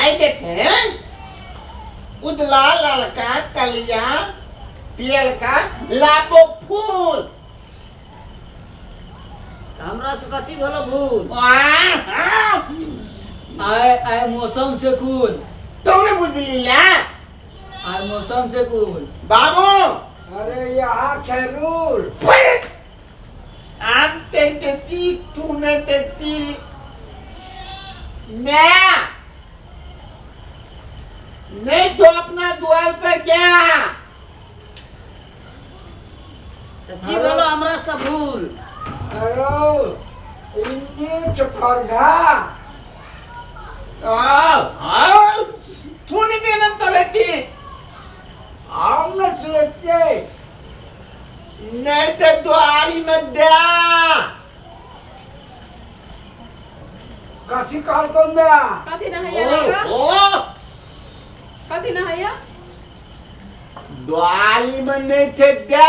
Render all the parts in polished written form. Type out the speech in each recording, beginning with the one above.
आइ देखे उजला ललका कलिया पियलका लाबो फूल। तऽ हमरा से कथी भेलो भूल? आइ आइ मौसम छै कुल। तुम ने बुझली ला। आइ मौसम छै कुल। बाबू। अरे यहाँ छै रूल। आम ते देती तू ने देती मैं नहीं तो अपना द्वार पे गया। तऽ की भेलो हमरा से भूल? अरे इन्नी चुकरगा। तू नहीं मेहनत तो लेती। हम न चलते। नहीं तो द्वारी में दे। कथी कहलको म्या? कथी न हैया लड़का? ओ कथी न हैया? द्वारी में नहीं थे दे।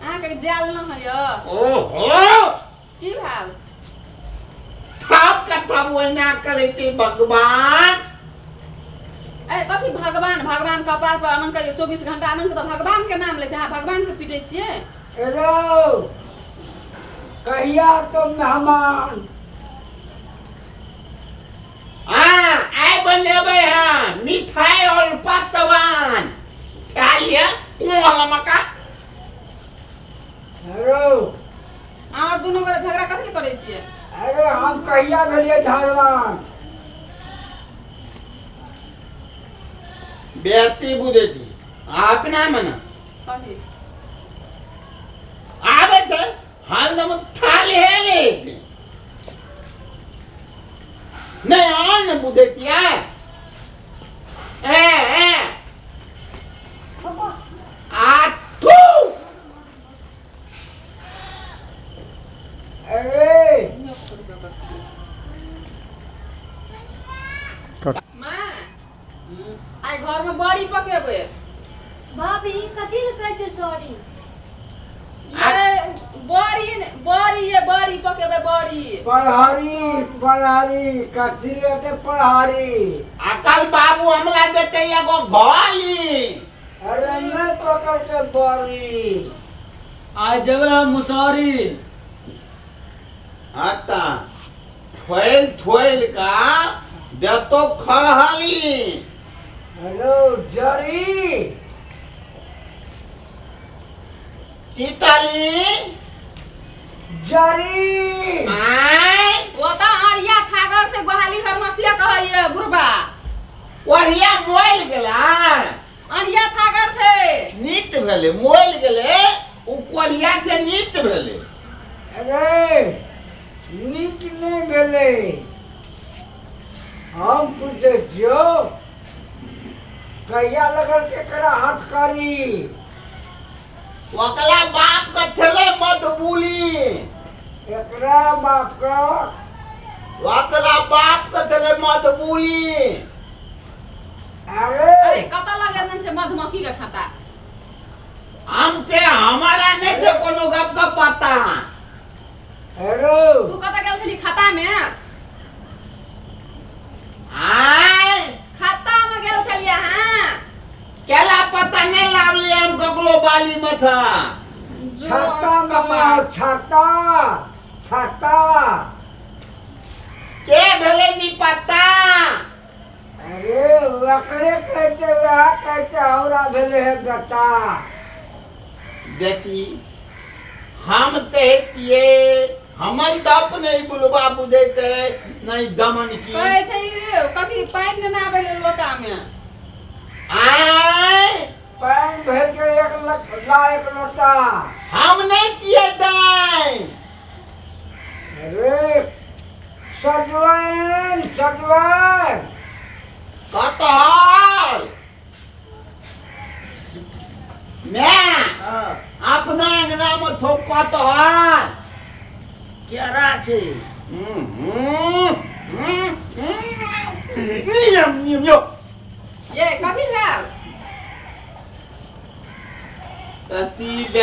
अहाँके जाल न हैया? ओहो। की भेल? थाप कथा ओहिना करैते भगवान। ए कथी भगवान भगवान कपार पर अनंत के 24 घंटा अनंत तऽ भगवान के नाम लै छै, अहाँ भगवान के पीटै छियै? हेलो कहिया तुम मेहमान? हाँ आइ बनेबै हाँ मिठाई और पकवान। खा लिअ कोमल मका। हेलो अहाँ दुनू गोरे झगड़ा कथी लए करै छियै? अरे हम कहिया भेलियै झगड़ा? बेटी बुझै छी अपना मने कथी? आबै तऽ हरदम थाली हेले छै। नहि आन ने बुझै छियै। ए ए आ तू। अरे माँ आइ घर में बड़ी पकेबै। भाभी कथी लए कहै छै सॉरी? ये बड़ी बड़ी ये बड़ी पकेबै बड़ी। पढ़ारी पढ़ारी कथी लेते पढ़ारी? अकल बाबू हमरा देते एगो घोली। अरे नहीं पकड़ के बड़ी। आइ जेबै हम मुसहरी। हाँ ता थोइल थोइल का देतो खरहली। हेलो जरी। टीटली। जरी। आय। ओ तऽ अरिया छागर छै गोहाली हरमसिया कहैए बुढ़बा। ओरिया मोल गेला। अरिया छागर छै। नीत भेलै मोल गेलै उ कोरिया छै नीत भेलै। अरे नीक नहि भेलै। हम पूछै छियौ कहिया लगल केकरा हाथ करी? ओकरा बाप के छलै मधुबुली। एकरा बाप के? ओकरा बाप के छलै मधुबुली। अरे अरे कतऽ लगेने छै मधुमक्खी के खाता? हम से हमारा नहीं थे कोनो गप का पता। हेलो तू कतऽ गेल छली खाता में? आय खाता में गेल छलियै अहाँ? केला पता नहीं लावली हम ककरो बाली में था। छाता मामा छाता छाता। के भेलै नी पता? अरे ओकरे कहै छै वएह कहै छै हमरा भेलै हे गट्टा। देखी हम तेतिए हमर दप नहीं बुलबा बुझैते नहीं दमन की। कहै छै ई कथी पानि ने आबै ले लोटा में। आय पानि भरि के एक ला एक लोटा। हम नहीं किए दाई। अरे सजवाइन सजवाइन। कतहल मैं अपना अंगना में थोक कतहल केरा छै। नियम नियम यो। ये कथी भेल? कथी भेल?